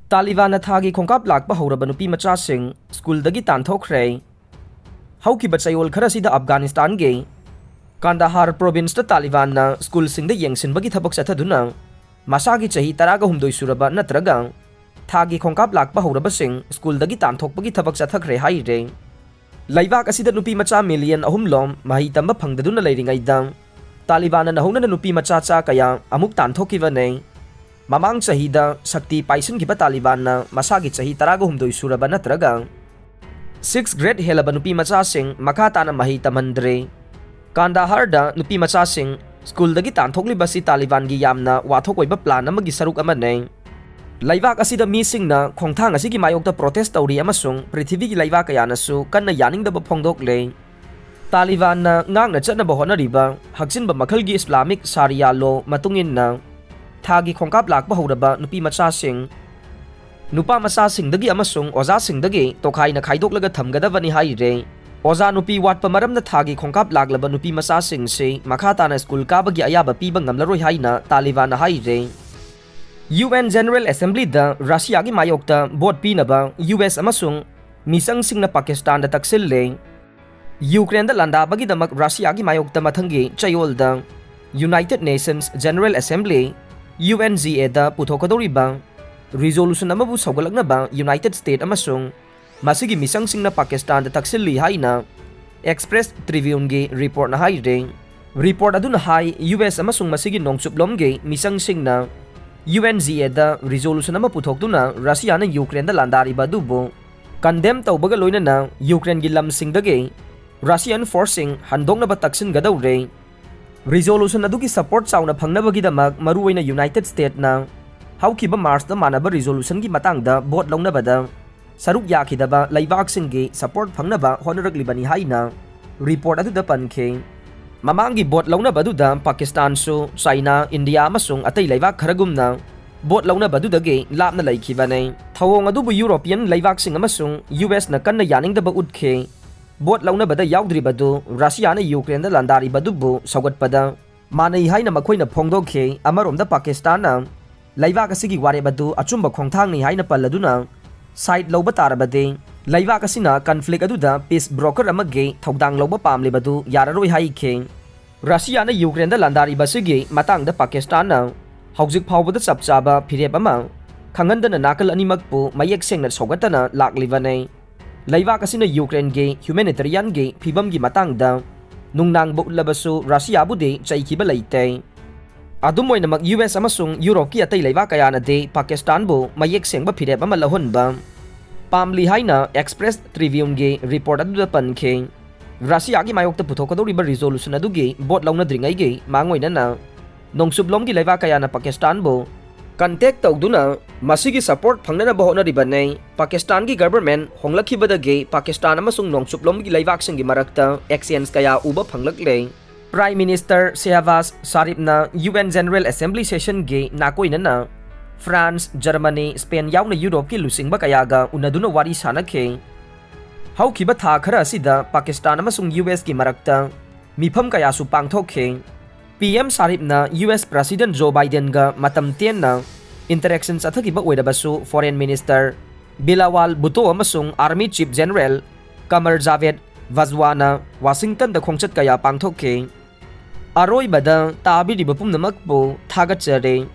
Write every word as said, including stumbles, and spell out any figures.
ꯇꯥꯂꯤꯕꯥꯟꯅ ꯊꯥꯒꯤ ꯈꯣꯡꯀꯥꯞ ꯂꯥꯛꯄ ꯍꯧꯔꯕ ꯅꯨꯄꯤ ꯃꯆꯥꯁꯤꯡ ꯁ꯭ꯀꯨꯜꯗꯒꯤ ꯇꯥꯟꯊꯣꯛꯈ꯭ꯔꯦ꯫ ꯍꯧꯈꯤꯕ ꯆꯌꯣꯜ ꯈꯔꯁꯤꯗ ꯑꯐꯒꯥꯅꯤꯁꯇꯥꯟꯒꯤ ꯀꯥꯟꯗꯥꯍꯥꯔ ꯄ꯭ꯔꯣꯚꯤꯟꯁꯇ ꯇꯥꯂꯤꯕꯥꯟꯅ ꯁ꯭ꯀꯨꯜꯁꯤꯡꯗ ꯌꯦꯡꯁꯤꯟꯕꯒꯤ ꯊꯕꯛ ꯆꯠꯊꯗꯨꯅ ꯃꯁꯥꯒꯤ ꯆꯍꯤ ꯇꯔꯥꯒ ꯍꯨꯝꯗꯣꯏ ꯁꯨꯔꯕ ꯅꯠꯇ꯭ꯔꯒ ꯊꯥꯒꯤ ꯈꯣꯡꯀꯥꯞ ꯂꯥꯛꯄ ꯍꯧꯔꯕꯁꯤꯡ ꯁ꯭ꯀꯨꯜꯗꯒꯤ ꯇꯥꯟꯊꯣꯛꯄꯒꯤ ꯊꯕꯛ ꯆꯠꯊꯈ꯭ꯔꯦ ꯍꯥꯏꯔꯦ꯫ ꯂꯩꯕꯥꯛ ꯑꯁꯤꯗ ꯅꯨꯄꯤ ꯃꯆꯥ ꯃꯤꯂꯤꯌꯟ ꯑꯍꯨꯝ ꯂꯣꯝ ꯃꯍꯩ ꯇꯝꯕ ꯐꯪꯗꯗꯨꯅ ꯂꯩꯔꯤꯉꯩꯗ ꯇꯥꯂꯤꯕꯥꯟꯅ ꯅꯧꯍꯧꯅꯅ ꯅꯨꯄꯤ ꯃꯆꯥ ꯆꯥ ꯀꯌꯥ ꯑꯃꯨꯛ ꯇꯥꯟꯊꯣꯛꯈꯤꯕꯅꯦ꯫ ꯃꯃꯥꯡ ꯆꯍꯤꯗ ꯁꯛꯇꯤ ꯄꯥꯏꯁꯤꯟꯈꯤꯕ ꯇꯥꯂꯤꯕꯥꯟꯅ ꯃꯁꯥꯒꯤ ꯆꯍꯤ ꯇꯔꯥꯒ ꯍꯨꯝꯗꯣꯏ ꯁꯨꯔꯕ ꯅꯠꯇ꯭ꯔꯒ ꯁꯤꯛꯁ ꯒ꯭ꯔꯦꯗ ꯍꯦꯜꯂꯕ ꯅꯨꯄꯤ ꯃꯆꯥꯁꯤꯡ ꯃꯈꯥ ꯇꯥꯅ ꯃꯍꯩ ꯇꯝꯍꯟꯗ꯭ꯔꯦ꯫ ꯀꯥꯟꯗꯥꯍꯥꯔꯗ ꯅꯨꯄꯤ ꯃꯆꯥꯁꯤꯡ ꯁ꯭ꯀꯨꯜꯗꯒꯤ ꯇꯥꯟꯊꯣꯛꯂꯤꯕꯁꯤ ꯇꯥꯂꯤꯕꯥꯟꯒꯤ ꯌꯥꯝꯅ ꯋꯥꯊꯣꯛ ꯑꯣꯏꯕ ꯄ꯭ꯂꯥꯟ ꯑꯃꯒꯤ ꯁꯔꯨꯛ ꯑꯃꯅꯤ꯫ ꯂꯩꯕꯥꯛ ꯑꯁꯤꯗ ꯃꯤꯁꯤꯡꯅ ꯈꯣꯡꯊꯥꯡ ꯑꯁꯤꯒꯤ ꯃꯥꯌꯣꯛꯇ ꯄ꯭ꯔꯣꯇꯦꯁ ꯇꯧꯔꯤ ꯑꯃꯁꯨꯡ ꯄ꯭ꯔꯤꯊꯤꯕꯤꯒꯤ ꯂꯩꯕꯥꯛ ꯀꯌꯥꯅꯁꯨ ꯀꯟꯅ ꯌꯥꯅꯤꯡꯗꯕ ꯐꯣꯡꯗꯣꯛꯂꯦ꯫ ꯇꯥꯂꯤꯕꯥꯟꯅ ꯉꯥꯛꯅ ꯆꯠꯅꯕ ꯍꯣꯠꯅꯔꯤꯕ ꯍꯛꯆꯤꯟꯕ ꯃꯈꯜꯒꯤ ꯏꯁꯂꯥꯃꯤꯛ ꯁꯥꯔꯤꯌꯥ ꯂꯣ ꯃꯇꯨꯡ ꯏꯟꯅ ꯊꯥꯒꯤ ꯈꯣꯡꯀꯥꯞ ꯂꯥꯛꯄ ꯍꯧꯔꯕ ꯅꯨꯄꯤ ꯃꯆꯥꯁꯤꯡ, ꯅꯨꯄꯥ ꯃꯆꯥꯁꯤꯡꯗꯒꯤ ꯑꯃꯁꯨꯡ ꯑꯣꯖꯥꯁꯤꯡꯗꯒꯤ ꯇꯣꯈꯥꯏꯅ ꯈꯥꯏꯗꯣꯛꯂꯒ ꯊꯝꯒꯗꯕꯅꯤ ꯍꯥꯏꯔꯦ꯫ ꯑꯣꯖꯥ ꯅꯨꯄꯤ ꯋꯥꯠꯄ ꯃꯔꯝꯅ ꯊꯥꯒꯤ ꯈꯣꯡꯀꯥꯞ ꯂꯥꯛꯂꯕ ꯅꯨꯄꯤ ꯃꯆꯥꯁꯤꯡꯁꯤ ꯃꯈꯥ ꯇꯥꯅ ꯁ꯭ꯀꯨꯜ ꯀꯥꯕꯒꯤ ꯑꯌꯥꯕ ꯄꯤꯕ ꯉꯝꯂꯔꯣꯏ ꯍꯥꯏꯅ ꯇꯥꯂꯤꯕꯥꯟꯅ ꯍꯥꯏꯔꯦ꯫ ꯌꯨ ꯑꯦꯟ ꯖꯦꯅꯔꯦꯜ ꯑꯦꯁꯦꯝꯕ꯭ꯂꯤꯗ ꯔꯁꯤꯌꯥꯒꯤ ꯃꯥꯌꯣꯛꯇ ꯚꯣꯠ ꯄꯤꯅꯕ ꯌꯨ ꯑꯦꯁ ꯑꯃꯁꯨꯡ ꯃꯤꯆꯪꯁꯤꯡꯅ ꯄꯥꯀꯤꯁꯇꯥꯟꯗ ꯇꯛꯁꯤꯜꯂꯦ꯫ ꯌꯨꯀ꯭ꯔꯦꯟꯗ ꯂꯥꯟꯗꯥꯕꯒꯤꯗꯃꯛ ꯔꯁꯤꯌꯥꯒꯤ ꯃꯥꯌꯣꯛꯇ ꯃꯊꯪꯒꯤ ꯆꯌꯣꯜꯗ united nations general assembly, U N G ꯑꯦꯗ ꯄꯨꯊꯣꯛꯀꯗꯧꯔꯤꯕ ꯔꯤꯖꯣꯂꯨꯁꯟ ꯑꯃꯕꯨ ꯁꯧꯒꯠꯂꯛꯅꯕ ꯌꯨꯅꯥꯏꯇꯦꯗ ꯁ꯭ꯇꯦꯠ ꯑꯃꯁꯨꯡ ꯃꯁꯤꯒꯤ ꯃꯤꯆꯪꯁꯤꯡꯅ ꯄꯥꯀꯤꯁꯇꯥꯟꯗ ꯇꯛꯁꯤꯜꯂꯤ ꯍꯥꯏꯅ ꯑꯦꯛꯁꯄ꯭ꯔꯦꯁ ꯇ꯭ꯔꯤꯕ꯭ꯌꯨꯟꯒꯤ ꯔꯤꯄꯣꯔꯠꯅ ꯍꯥꯏꯔꯦ꯫ ꯔꯤꯄꯣꯔꯠ ꯑꯗꯨꯅ ꯍꯥꯏ, ꯌꯨ ꯑꯦꯁ ꯑꯃꯁꯨꯡ ꯃꯁꯤꯒꯤ ꯅꯣꯡꯆꯨꯞꯂꯣꯝꯒꯤ ꯃꯤꯆꯪꯁꯤꯡꯅ ꯌꯨ ꯑꯦꯟ ꯖꯤ ꯑꯦꯗ ꯔꯤꯖꯣꯂꯨꯁꯟ ꯑꯃ ꯄꯨꯊꯣꯛꯇꯨꯅ ꯔꯁꯤꯌꯥꯅ ꯌꯨꯀ꯭ꯔꯦꯟꯗ ꯂꯥꯟꯗꯥꯔꯤꯕ ꯑꯗꯨꯕꯨ ꯀꯟꯗꯦꯝ ꯇꯧꯕꯒ ꯂꯣꯏꯅꯅ ꯌꯨꯀ꯭ꯔꯦꯟꯒꯤ ꯂꯝꯁꯤꯡꯗꯒꯤ ꯔꯁꯤꯌꯥꯟ ꯐꯣꯔꯁꯁꯤꯡ ꯍꯟꯗꯣꯛꯅꯕ ꯇꯛꯁꯤꯟꯒꯗꯧꯔꯦ꯫ ꯔꯤꯖꯣꯂꯨꯁꯟ ꯑꯗꯨꯒꯤ ꯁꯄꯣꯔꯠ ꯆꯥꯎꯅ ꯐꯪꯅꯕꯒꯤꯗꯃꯛ ꯃꯔꯨꯑꯣꯏꯅ ꯌꯨꯅꯥꯏꯇꯦꯗ ꯁ꯭ꯇꯦꯠꯅ ꯍꯧꯈꯤꯕ ꯃꯥꯔꯆꯇ ꯃꯥꯟꯅꯕ ꯔꯤꯖꯣꯂꯨꯁꯟꯒꯤ ꯃꯇꯥꯡꯗ ꯚꯣꯠ ꯂꯧꯅꯕꯗ ꯁꯔꯨꯛ ꯌꯥꯈꯤꯗꯕ ꯂꯩꯕꯥꯛꯁꯤꯡꯒꯤ ꯁꯄꯣꯔꯠ ꯐꯪꯅꯕ ꯍꯣꯠꯅꯔꯛꯂꯤꯕꯅꯤ ꯍꯥꯏꯅ ꯔꯤꯄꯣꯔꯠ ꯑꯗꯨꯗ ꯄꯟꯈꯤ꯫ ꯃꯃꯥꯡꯒꯤ ꯚꯣꯠ ꯂꯧꯅꯕ ꯑꯗꯨꯗ ꯄꯥꯀꯤꯁꯇꯥꯟꯁꯨ ꯆꯥꯏꯅꯥ, ꯏꯟꯗꯤꯌꯥ ꯑꯃꯁꯨꯡ ꯑꯇꯩ ꯂꯩꯕꯥꯛ ꯈꯔꯒꯨꯝꯅ ꯚꯣꯠ ꯂꯧꯅꯕ ꯑꯗꯨꯗꯒꯤ ꯂꯥꯞꯅ ꯂꯩꯈꯤꯕꯅꯤ꯫ ꯊꯧꯑꯣꯡ ꯑꯗꯨꯕꯨ ꯌꯨꯔꯣꯄꯤꯌꯟ ꯂꯩꯕꯥꯛꯁꯤꯡ ꯑꯃꯁꯨꯡ ꯌꯨ ꯑꯦꯁꯅ ꯀꯟꯅ ꯌꯥꯅꯤꯡꯗꯕ ꯎꯠꯈꯤ꯫ ꯚꯣꯠ ꯂꯧꯅꯕꯗ ꯌꯥꯎꯗ꯭ꯔꯤꯕꯗꯨ ꯔꯁꯤꯌꯥꯅ ꯌꯨꯀ꯭ꯔꯦꯟꯗ ꯂꯥꯟꯗꯥꯔꯤꯕꯗꯨꯕꯨ ꯁꯧꯒꯠꯄꯗ ꯃꯥꯟꯅꯩ ꯍꯥꯏꯅ ꯃꯈꯣꯏꯅ ꯐꯣꯡꯗꯣꯛꯈꯤ꯫ ꯑꯃꯔꯣꯝꯗ ꯄꯥꯀꯤꯁꯇꯥꯟꯅ ꯂꯩꯕꯥꯛ ꯑꯁꯤꯒꯤ ꯋꯥꯔꯦꯞ ꯑꯗꯨ ꯑꯆꯨꯝꯕ ꯈꯣꯡꯊꯥꯡꯅꯤ ꯍꯥꯏꯅ ꯄꯜꯂꯗꯨꯅ, side ꯂꯧꯕ ꯇꯥꯔꯕꯗꯤ ꯂꯩꯕꯥꯛ ꯑꯁꯤꯅ conflict ꯑꯗꯨꯗ peace broker ꯑꯃꯒꯤ ꯊꯧꯗꯥꯡ ꯂꯧꯕ ꯄꯥꯝꯂꯤꯕꯗꯨ ꯌꯥꯔꯔꯣꯏ ꯍꯥꯏꯈꯤ꯫ ꯔꯁꯤꯌꯥꯅ ꯌꯨꯀ꯭ꯔꯦꯟꯗ ꯂꯥꯟꯗꯥꯔꯤꯕ ꯑꯁꯤꯒꯤ ꯃꯇꯥꯡꯗ ꯄꯥꯀꯤꯁꯇꯥꯟꯅ ꯍꯧꯖꯤꯛ ꯐꯥꯎꯕꯗ ꯆꯞ ꯆꯥꯕ ꯐꯤꯔꯦꯞ ꯑꯃ ꯈꯪꯍꯟꯗꯅ ꯅꯥꯀꯜ ꯑꯅꯤꯃꯛꯄꯨ ꯃꯌꯦꯛ ꯁꯦꯡꯅ ꯁꯧꯒꯠꯇꯅ ꯂꯥꯛꯂꯤꯕꯅꯤ꯫ ꯂꯩꯕꯥꯛ ꯑꯁꯤꯅ ꯌꯨꯀ꯭ꯔꯦꯟꯒꯤ humanitarianꯒꯤ ꯐꯤꯕꯝꯒꯤ ꯃꯇꯥꯡꯗ ꯅꯨꯡꯅꯥꯡꯕ ꯎꯠꯂꯕꯁꯨ ꯔꯁꯤꯌꯥꯕꯨꯗꯤ ꯆꯩꯈꯤꯕ ꯂꯩꯇꯦ꯫ ꯑꯗꯨꯝ ꯑꯣꯏꯅꯃꯛ ꯌꯨ ꯑꯦꯁ ꯑꯃꯁꯨꯡ ꯌꯨꯔꯣꯞꯀꯤ ꯑꯇꯩ ꯂꯩꯕꯥꯛ ꯀꯌꯥꯅꯗꯤ ꯄꯥꯀꯤꯁꯇꯥꯟꯕꯨ ꯃꯌꯦꯛ ꯁꯦꯡꯕ ꯐꯤꯔꯦꯞ ꯑꯃ ꯂꯧꯍꯟꯕ ꯄꯥꯝꯂꯤ ꯍꯥꯏꯅ Express Tribuneꯒꯤ report ꯑꯗꯨꯗ ꯄꯟꯈꯤ꯫ ꯔꯁꯤꯌꯥꯒꯤ ꯃꯥꯌꯣꯛꯇ ꯄꯨꯊꯣꯛꯀꯗꯧꯔꯤꯕ resolution ꯑꯗꯨꯒꯤ vote ꯂꯧꯅꯗ꯭ꯔꯤꯉꯩꯒꯤ ꯃꯥꯡꯑꯣꯏꯅꯅ ꯅꯣꯡꯆꯨꯞꯂꯣꯝꯒꯤ ꯂꯩꯕꯥꯛ ꯀꯌꯥꯅ ꯄꯥꯀꯤꯁꯇꯥꯟꯕꯨ contact ꯇꯧꯗꯨꯅ ꯃꯁꯤꯒꯤ support ꯐꯪꯅꯅꯕ ꯍꯣꯠꯅꯔꯤꯕꯅꯤ꯫ ꯄꯥꯀꯤꯁꯇꯥꯟꯒꯤ government ꯍꯣꯡꯂꯛꯈꯤꯕꯗꯒꯤ ꯄꯥꯀꯤꯁꯇꯥꯟ ꯑꯃꯁꯨꯡ ꯅꯣꯡꯆꯨꯞꯂꯣꯝꯒꯤ ꯂꯩꯕꯥꯛꯁꯤꯡꯒꯤ ꯃꯔꯛꯇ exchange ꯀꯌꯥ ꯎꯕ ꯐꯪꯂꯛꯂꯦ꯫ Prime Minister ꯁꯦꯍꯕꯥꯖ ꯁꯥꯔꯤꯐꯅ U N General Assembly sessionꯒꯤ ꯅꯥꯀꯣꯏꯅꯅ ꯐ꯭ꯔꯥꯟꯁ, ꯖꯔꯃꯅꯤ, ꯁ꯭ꯄꯦꯟ ꯌꯥꯎꯅ ꯌꯨꯔꯣꯞꯀꯤ ꯂꯨꯆꯤꯡꯕ ꯀꯌꯥꯒ ꯎꯅꯗꯨꯅ ꯋꯥꯔꯤ ꯁꯥꯅꯈꯤ꯫ ꯍꯧꯈꯤꯕ ꯊꯥ ꯈꯔ ꯑꯁꯤꯗ ꯄꯥꯀꯤꯁꯇꯥꯟ ꯑꯃꯁꯨꯡ ꯌꯨ ꯑꯦꯁꯀꯤ ꯃꯔꯛꯇ ꯃꯤꯐꯝ ꯀꯌꯥꯁꯨ ꯄꯥꯡꯊꯣꯛꯈꯤ꯫ ꯄꯤ ꯑꯦꯝ ꯁꯥꯔꯤꯐꯅ ꯌꯨ ꯑꯦꯁ President ꯖꯣ ꯕꯥꯏꯗꯦꯟꯒ ꯃꯇꯝ ꯇꯦꯟꯅ interaction ꯆꯠꯊꯈꯤꯕ ꯑꯣꯏꯔꯕꯁꯨ, Foreign Minister ꯕꯤꯂꯥꯋꯥꯜ ꯚꯨꯇꯣ ꯑꯃꯁꯨꯡ Army Chief General ꯀꯃꯔ ꯖꯥꯚꯦꯗ ꯕꯥꯖꯋꯥꯅ ꯋꯥꯁꯤꯡꯇꯟꯗ ꯈꯣꯡꯆꯠ ꯀꯌꯥ ꯄꯥꯡꯊꯣꯛꯈꯤ꯫ ꯑꯔꯣꯏꯕꯗ ꯇꯥꯕꯤꯔꯤꯕ ꯄꯨꯝꯅꯃꯛꯄꯨ ꯊꯥꯒꯠꯆꯔꯤ꯫